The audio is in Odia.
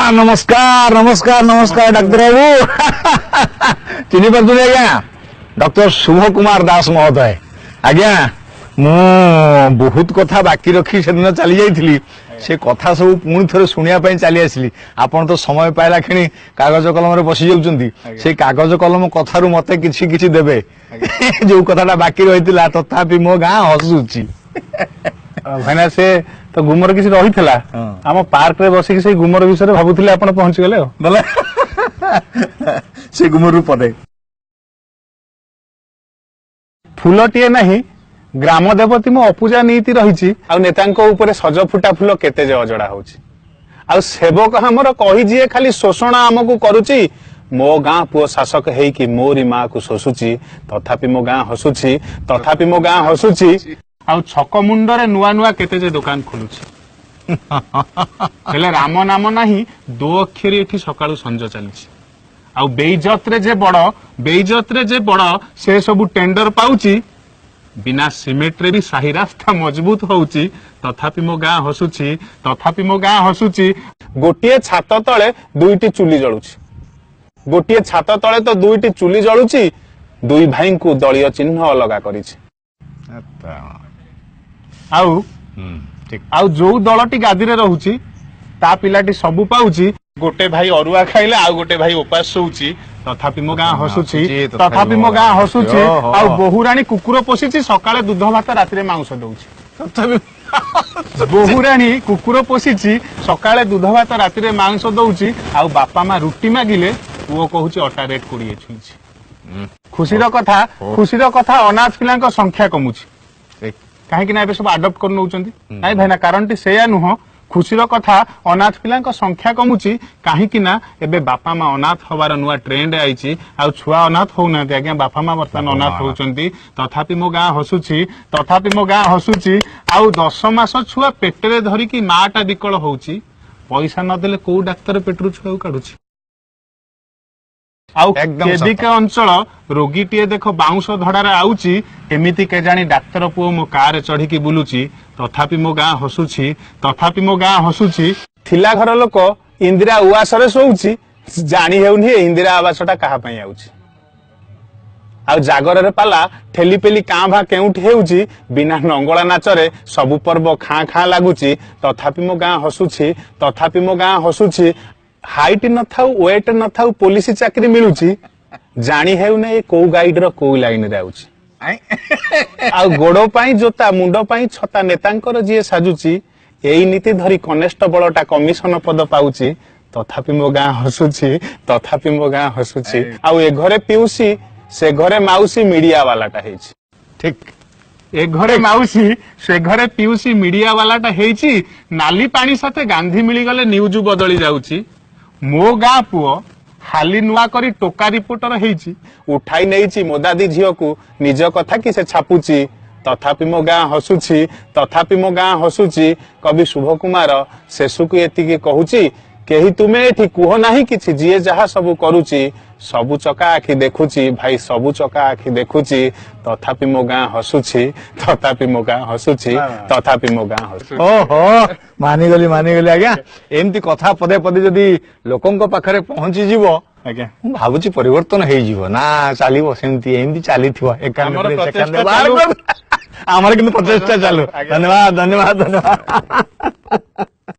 ନମସ୍କାର, ନମସ୍କାର, ନମସ୍କାର ଡାକ୍ତର ବାବୁ। ଚିହ୍ନି ପାରୁଛନ୍ତି ଆଜ୍ଞା? ଡକ୍ଟର ଶୁଭ କୁମାର ଦାସ ମହୋଦୟ। ଆଜ୍ଞା, ମୁଁ ବହୁତ କଥା ବାକି ରଖି ସେଦିନ ଚାଲି ଯାଇଥିଲି, ସେ କଥା ସବୁ ପୁଣି ଥରେ ଶୁଣିବା ପାଇଁ ଚାଲି ଆସିଲି। ଆପଣ ତ ସମୟ ପାଇଲା କ୍ଷଣି କାଗଜ କଲମରେ ବସି ଯାଉଛନ୍ତି। ସେଇ କାଗଜ କଲମ କଥାରୁ ମତେ କିଛି କିଛି ଦେବେ, ଯୋଉ କଥାଟା ବାକି ରହିଥିଲା। ତଥାପି ମୋ ଗାଁ ହସୁଛି। ଭାଇନା, ସେ ତ ଗୁମର କିଛି ରହିଥିଲା। ଆମ ପାର୍କରେ ବସିକି ସେଇ ଗୁମର ବିଷୟରେ ଭାବୁଥିଲେ, ଆପଣ ପହଞ୍ଚିଗଲେ। ଆଉ ବୋଲେ ସେ ଗୁମରରୁ ପଦେ। ଫୁଲଟିଏ ନାହିଁ, ଗ୍ରାମ ଦେବତୀ ମୋ ଅପୂଜା ନୀତି ରହିଛି, ଆଉ ନେତାଙ୍କ ଉପରେ ସଜ ଫୁଟା ଫୁଲ କେତେ ଯେ ଅଜଡା ହଉଛି। ଆଉ ସେବକ ଆମର କହି ଯିଏ ଖାଲି ଶୋଷଣ ଆମକୁ କରୁଛି, ମୋ ଗାଁ ପୁଅ ଶାସକ ହେଇକି ମୋରି ମାକୁ ଶୋଷୁଛି। ତଥାପି ମୋ ଗାଁ ହସୁଛି, ତଥାପି ମୋ ଗାଁ ହସୁଛି। ଆଉ ଛକ ମୁଣ୍ଡରେ ନୂଆ ନୂଆ କେତେ ଯେ ଦୋକାନ ଖୋଲୁଛି, ହେଲେ ରାମ ନାମ ନାହିଁ ଦୋ ଅକ୍ଷରୀ ଏଠି ସକାଳୁ ସଞ୍ଜ ଚାଲିଛି। ଆଉ ବେଇଜତରେ ଯେ ବଡ, ବେଇଜତରେ ଯେ ବଡ ସେ ସବୁ ଟେଣ୍ଡର ପାଉଛି, ବିନା ସିମେଣ୍ଟରେ ବି ସାହି ରାସ୍ତା ମଜବୁତ ହଉଛି। ତଥାପି ମୋ ଗାଁ ହସୁଛି, ତଥାପି ମୋ ଗାଁ ହସୁଛି। ଗୋଟିଏ ଛାତ ତଳେ ଦୁଇଟି ଚୁଲି ଜଳୁଛି, ଗୋଟିଏ ଛାତ ତଳେ ତ ଦୁଇଟି ଚୁଲି ଜଳୁଛି, ଦୁଇ ଭାଇଙ୍କୁ ଦଳୀୟ ଚିହ୍ନ ଅଲଗା କରିଛି। ଆଉ ଆଉ ଯୋଉ ଦଳଟି ଗାଦିରେ ରହୁଛି ତା ପିଲାଟି ସବୁ ପାଉଛି, ଗୋଟେ ଭାଇ ଅରୁଆ ଖାଇଲେ ଆଉ ଗୋଟେ ଭାଇ ଉପାସ ଶୋଉଛି। ତଥାପି ମୋ ଗାଁ ହସୁଛି, ତଥାପି ମୋ ଗାଁ ହସୁଛି। ଆଉ ବୋହୂରାଣୀ କୁକୁର ପୋଷିଛି, ସକାଳେ ଦୁଧ ଭାତ ରାତିରେ ମାଂସ ଦଉଛି। ତଥାପି ବୋହୂରାଣୀ କୁକୁର ପୋଷିଛି, ସକାଳେ ଦୁଧ ଭାତ ରାତିରେ ମାଂସ ଦଉଛି। ଆଉ ବାପା ମା ରୁଟି ମାଗିଲେ ପୁଅ କହୁଛି ଅଟା ରେଟ୍ 20 ଛୁଇଁଛି। ଖୁସିର କଥା, ଖୁସିର କଥା, ଅନାଥ ପିଲାଙ୍କ ସଂଖ୍ୟା କମୁଛି, କାହିଁକି ନା ଏବେ ସବୁ ଆଡପ୍ଟ କରି ନଉଛନ୍ତି। ନାଇଁ ଭାଇନା, କାରଣଟି ସେଇଆ ନୁହଁ। ଖୁସିର କଥା, ଅନାଥ ପିଲାଙ୍କ ସଂଖ୍ୟା କମୁଛି, କାହିଁକି ନା ଏବେ ବାପା ମା ଅନାଥ ହବାର ନୂଆ ଟ୍ରେଣ୍ଡ ଆଇଛି। ଆଉ ଛୁଆ ଅନାଥ ହଉନାହାନ୍ତି ଆଜ୍ଞା, ବାପା ମା ବର୍ତ୍ତମାନ ଅନାଥ ହଉଛନ୍ତି। ତଥାପି ମୋ ଗାଁ ହସୁଛି, ତଥାପି ମୋ ଗାଁ ହସୁଛି। ଆଉ 10 ମାସ ଛୁଆ ପେଟରେ ଧରିକି ମାଟା ବିକଳ ହଉଛି, ପଇସା ନଦେଲେ କୋଉ ଡାକ୍ତର ପେଟରୁ ଛୁଆକୁ କାଢୁଛି? ଆଉ କେବିକେ ଅଞ୍ଚଳ ରୋଗୀଟିଏ ଦେଖ ବାଉଁଶ ଧଡାରେ ଆଉଛି, କେମିତି କେଜାଣି ଡାକ୍ତର ପୁଅ ମୋ କାରରେ ଚଢିକି ବୁଲୁଛି। ତଥାପି ମୋ ଗାଁ ହସୁଛି, ତଥାପି ମୋ ଗାଁ ହସୁଛି। ଥିଲା ଘର ଲୋକ ଇନ୍ଦିରା ଉଆସରେ ଶୋଉଛି, ଜାଣି ହେଉନି ଏ ଇନ୍ଦିରା ଆବାସଟା କାହା ପାଇଁ ଆଉଛି। ଆଉ ଜାଗରରେ ପାଲା ଠେଲି ପେଲି କାଁ ଭାଁ କେଉଁଠି ହେଉଛି, ବିନା ନଙ୍ଗଳା ନାଚରେ ସବୁ ପର୍ବ ଖାଁ ଖାଁ ଲାଗୁଛି। ତଥାପି ମୋ ଗାଁ ହସୁଛି, ତଥାପି ମୋ ଗାଁ ହସୁଛି। ହାଇଟ୍ ନଥାଉ, ୱେଟ୍ ନଥାଉ, ପୋଲିସ ଚାକିରି ମିଳୁଛି, ଜାଣି ହେଉନି ଏ କୋଉ ଗାଇଡର କୋଉ ଲାଇନରେ ଆଉଛି। ଆଉ ଗୋଡ ପାଇଁ ଜୋତା ମୁଣ୍ଡ ପାଇଁ ଛତା ନେତାଙ୍କର ଯିଏ ସାଜୁଛି, ଏଇ ନୀତି ଧରି କନେଷ୍ଟବଳଟା କମିଶନ ପଦ ପାଉଛି। ତଥାପି ମୋ ଗାଁ ହସୁଛି, ତଥାପି ମୋ ଗାଁ ହସୁଛି। ଆଉ ଏ ଘରେ ପିଉସି ସେ ଘରେ ମାଉସୀ ମିଡିଆ ବାଲାଟା ହେଇଛି। ଠିକ। ଏ ଘରେ ମାଉସୀ ସେ ଘରେ ପିଉସୀ ମିଡିଆ ବାଲାଟା ହେଇଛି, ନାଲି ପାଣି ସାଥେ ଗାନ୍ଧୀ ମିଳିଗଲେ ନ୍ୟୁଜ ବଦଳି ଯାଉଛି। ମୋ ଗାଁ ପୁଅ ହାଲି ନୂଆ କରି ଟୋକା ରିପୋର୍ଟର ହେଇଛି, ଉଠାଇ ନେଇଛି ମୋଦାଦି ଝିଅକୁ, ନିଜ କଥା କି ସେ ଛାପୁଛି। ତଥାପି ମୋ ଗାଁ ହସୁଛି, ତଥାପି ମୋ ଗାଁ ହସୁଛି। କବି ଶୁଭ କୁମାର ଶେଷକୁ ଏତିକି କହୁଛି, କେହି ତୁମେ ଏଠି କୁହ ନାହିଁ କିଛି, ଯିଏ ଯାହା ସବୁ କରୁଛି ସବୁ ଚକା ଆଖି ଦେଖୁଛି ଭାଇ, ସବୁ ଚକା ଆଖି ଦେଖୁଛି। ତଥାପି ମୋ ଗାଁ ହସୁଛି, ତଥାପି ମୋ ଗାଁ ହସୁଛି, ତଥାପି ମୋ ଗାଁ ହସୁଛି। ଓହୋ, ମାନିଗଲି, ମାନିଗଲି ଆଜ୍ଞା। ଏମିତି କଥା ପଦେ ପଦେ ଯଦି ଲୋକଙ୍କ ପାଖରେ ପହଞ୍ଚିଯିବ ଆଜ୍ଞା, ମୁଁ ଭାବୁଛି ପରିବର୍ତ୍ତନ ହେଇଯିବ ନା ଚାଲିବ ସେମିତି? ଏମିତି ଚାଲିଥିବ। ଆମର କିନ୍ତୁ ପ୍ରଚେଷ୍ଟା ଚାଲୁ। ଧନ୍ୟବାଦ, ଧନ୍ୟବାଦ, ଧନ୍ୟବାଦ।